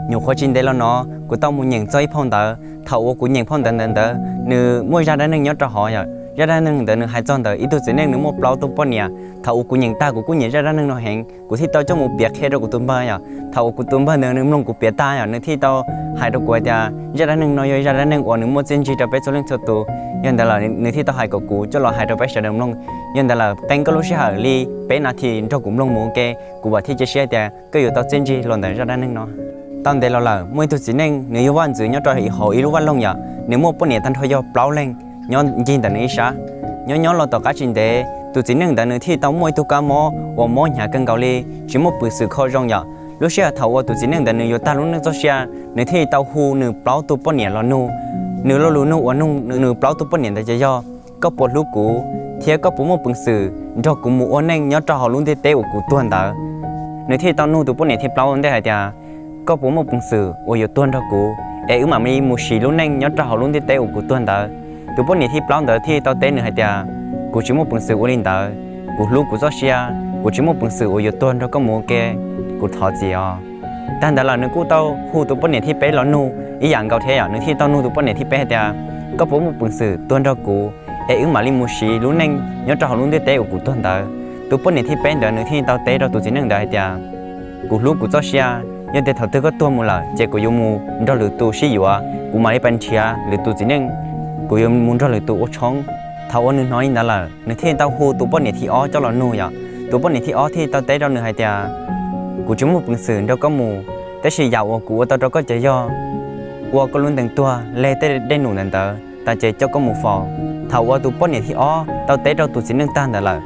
Nyuam qhuav tsis ntev los no kuv tau mus nyeem txog ib phau ntawv. Thaum uas kuv nyeem phau ntawv ntawd ntawd nws muaj zaj dab neeg nyob rau hauv yom. Zaj dab neeg ntawd nws hais txog ntawm ib tug txiv neej nws muaj plaub tug poj niam. Thaum uas kuv nyeem tag kuv kuj nyiam zaj dab neeg no heev, kuv thiaj tau coj mus piav qhia rau kuv tus npawg yom. Thaum uas kuv tus npawg ntawd nws mloog kuv piav tag yom, nws thiaj tau hais rau kuv hais tias zaj dab neeg no yog zaj dab neeg uas nws muaj txiaj ntsig rau peb txhua leej txhua tus. Yog ntawd lawm nws thiaj tau hais kom kuv coj los hais rau peb sawv daws mloog. Yog ntawd lawm qee koj lub sij hawm li peb nas this nrog kuv mloog mus ua ke, kuv vam thiab cia siab tias koj yuav tau txiaj ntsig los ntawm zaj dab neeg no. Tau ntev los lawm muaj ib tug txiv neej nws yog vaj ntxwv nyob rau hauv ib lub vaj loog yom, nws muaj poj niam tag nrho yog plaub leeg nyob ncig ntawm nws ib sab. Nyob nyob los tom qab tsis ntev tus txiv neej ntawd nws thiaj tau muaj ib tug kab mob uas mob hnyav kawg nkaus li, tsis muaj peev xwm kho zoo yom. Lub sij hawm thaum uas tus txiv neej ntawd nws yuav tag lub neej txoj sia, nws thiaj tau hu nws plaub tug poj niam los nug. Nws lo lus nug uas nug nws plaub tug poj niam ntawd ces yog, koj puas hlub kuv thiab koj puas muaj peev xwm nrog kuv mus ua neej nyob rau hauv lub ntiaj teb uas kuv tuag ntawd? Nws thiaj tau nug tus poj niam thib plaub ntej hais tias, koj puas muaj peev xwm uas yuav tuag nrog kuv es wb mam li mus siv lub neej nyob rau hauv lub ntiaj teb uas kuv tuag ntawd? Tus poj niam thib plaub ntawd thiaj tau teb nws hais tias, kuv tsis muaj peev xwm ua li ntawd, kuv hlub kuv txoj sia, kuv tsis muaj peev xwm uas yuav tuag nrog koj mus ua ke, kuv thov txim os. Tag ntawd lawm nws kuj tau hu tus poj niam thib peb los nug ib yam nkaus thiab yom, nws thiaj tau nug tus poj niam thib peb hais tias, koj puas muaj peev xwm tuag nrog kuv es wb mam li mus siv lub neej nyob rau hauv lub ntiaj teb uas kuv tuag ntawd? Tus poj niam thib peb ntawd nws thiaj tau teb rau tus txiv neej ntawd hais tias, kuv hlub kuv txoj sia, yog tias thaum twg koj tuag mus lawm ces kuv yuav mus nrog lwm tus sib yuav, kuv mam li pais nrhiav lwm tus txiv neej, kuv yuav mus nrog lwm tus ua tshoob. Thaum uas nws hnov li ntawd lawm nws thiaj tau hu tus poj niam thib ob coj los nug yom. Tus poj niam thib ob thiaj tau teb rau nws hais tias, kuv tsis muaj peev xwm nrog koj mus, tab sis yam uas kuv ua tau rau koj ces yog ua koj lub ntees tuag leg tej dej num ntawd ntawd tas ces coj koj mus faus. Thaum uas tus poj niam thib ob tau teb rau tus txiv neej tag ntawd lawm,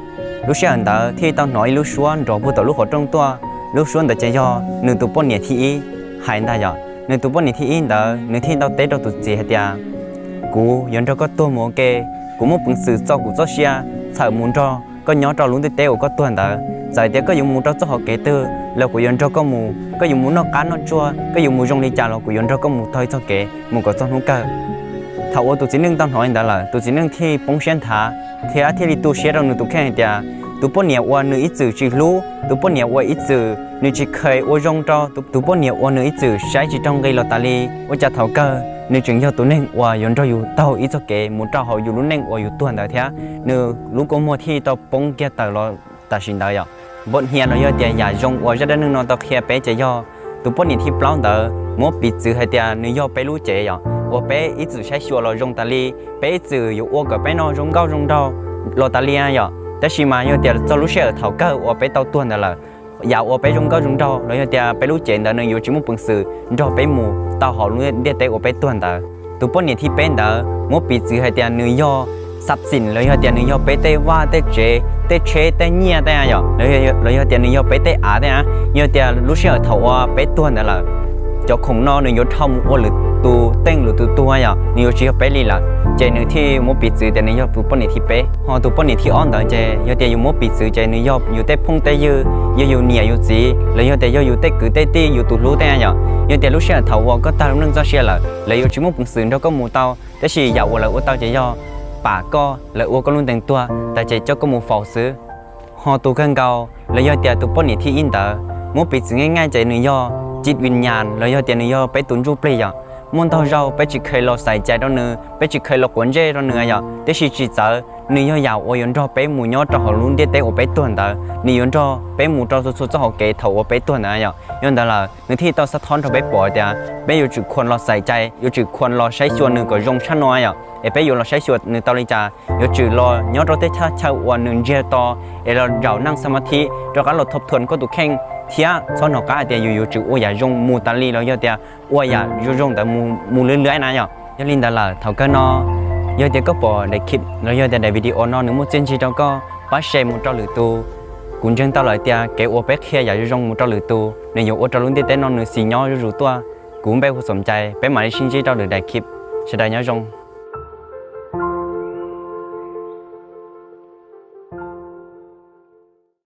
lub sij hawm ntawd thiaj tau hnov ib lub suab nrov puag tom lub qhov rooj tuaj. Lub suab ntawd ces yog nws tus poj niam thib ib hais ntag yom. Nws tus poj niam thib ib ntawd nws thiaj tau teb rau tus txiv hais tias, kuv yuav nrog koj tuag mus ua ke, kuv muaj peev xwm txo kuv txoj sia txhawm mus nrog koj nyob rau lub ntiaj teb uas koj tuag ntawd. Txawm tias koj yuav mus rau txoj hauv kev twg los kuv yuav nrog koj mus, koj yuav mus noj qab noj tsuag, koj yuav mus zoo li cas los kuv yuav nrog koj mus taug ib txoj kev mus kom txog hnub kawg. Thaum uas tus txiv neej tau hnov li ntawd lawm tus txiv neej thiaj poob siab nthav thiab thiaj li tu siab rau nws tus kheej hais tias, tus poj niam uas nws ib txwm tsis hlub, tus poj niam uas ib txwm nws tsis kheev ua zoo rau, tus poj niam uas nws ib txwm saib tsis raug nqi los tas li, ua cas thaum kawg nws tseem yog tus neeg uas yuav nrog yus taug ib txoj kev mus rau hauv yus lub neej uas yus tuag ntawd thiab. Nws lub kua muag thiaj tau poob kiag tawm los tam sim ntawd yom. Npaum hniav los yog tias yam zoo uas zaj dab neeg no tau qhia peb ces yog tus poj niam thib plaub ntawd muab piv txwv hais tias nws yog peb lub cev yom, uas peb ib txwm saib xyuas los zoo tas li, peb ib txwm yuav ua kom peb no zoo nkauj zoo nraug los tas li yom. Tab sis mas yog tias txog lub sij hawm thaum kawg uas peb tau tuag ntawd lawm, yam uas peb zoo nkauj zoo nraug los yog tias peb lub cev ntawd nws yuav tsis muaj peev xwm nrog peb mus tau hauv lub ntiaj teb uas peb tuag ntawd. Tus poj niam thib peb ntawd muab piv txwv hais tias nws yog xab xim los yog tias nws yog peb tej vaj tej tsev, tej tsheb tej nyiaj tej yom, los yog tias nws yog peb tej av tej. Yog tias lub sij hawm thaum uas peb tuag ntawd lawm, cov khoom no nws yuav dhau mus ua lwm tus teej lwm tus tug yom, nws yuav tsis yog peb li lawm, ces nws thiaj muab piv txwv tias nws yog tus poj niam thib peb. Ho tus poj niam thib ob ntawd ces yog tias yus muab piv txwv ces nws yog yus tej phooj tej ywg, yog yus niam yus txiv los yog tias yog yus tej kwv tej tij yus tus hlub tej yom. Yog tias lub sij hawm thaum uas koj tag lub neej txoj sia lawm lawv yuav tsis muaj peev xwm nrog koj mus tau, tab sis yam uas lawv ua tau ces yog pam koj, lawv ua koj lub ntees tuag tas ces coj koj mus faus xwb. Ho tus kawg nkaus los yog tias tus poj niam thib ib ntawd muab piv txwv nqaij nqaij ces nws yog cib vim nyas los yog tias nws yog peb tus ntsuj plig yom. Muaj ntau zaus peb tsis kheev los xaiv cai rau nws, peb tsis kheev los quav ntsej rau nws yom, tiam sis tsis txawv nws yog yam uas yuav nrog peb mus nyob rau hauv lub ntiaj teb uas peb tuag ntawd, nws yuav nrog peb mus rau txhua txhua txoj hauv kev thaum uas peb tuag ntawd yom. Yog ntawd lawm nws thiaj tau xav thob nrog peb pom tias peb yuav tsum khuam los xaiv cai, yuav tsum khuam los saib xyuas nws kom zoo tshaj no yom. Es peb yuav los saib xyuas nws tau li cas? Yuav tsum los nyob rau tej thaj chaw uas nws ntsiag to es los zaum neej xa ma thi rov qab los thov thuam koj tus kheej, thiab txhob hnov qab hais tias yus yuav tsum ua yam zoo mus tas li los yog tias ua yam zoo zoo ntawd mus lwb lwb na yom. Yog li ntawd lawm thaum kawg no yog tias koj pom daim clip los yog tias daim video no nws muaj txiaj ntsig rau koj, pab share mus rau lwm tus. Kuv ntseeg tau lawm tias kev uas peb qhia yam zoo zoo mus rau lwm tus nws yuav ua rau lub ntiaj teb no nws xis nyob zuj zus tuaj. Kuv npe hu Xom Cai, peb mam li sib ntsib rau lwm daim clip. Sawv daws nyob zoo.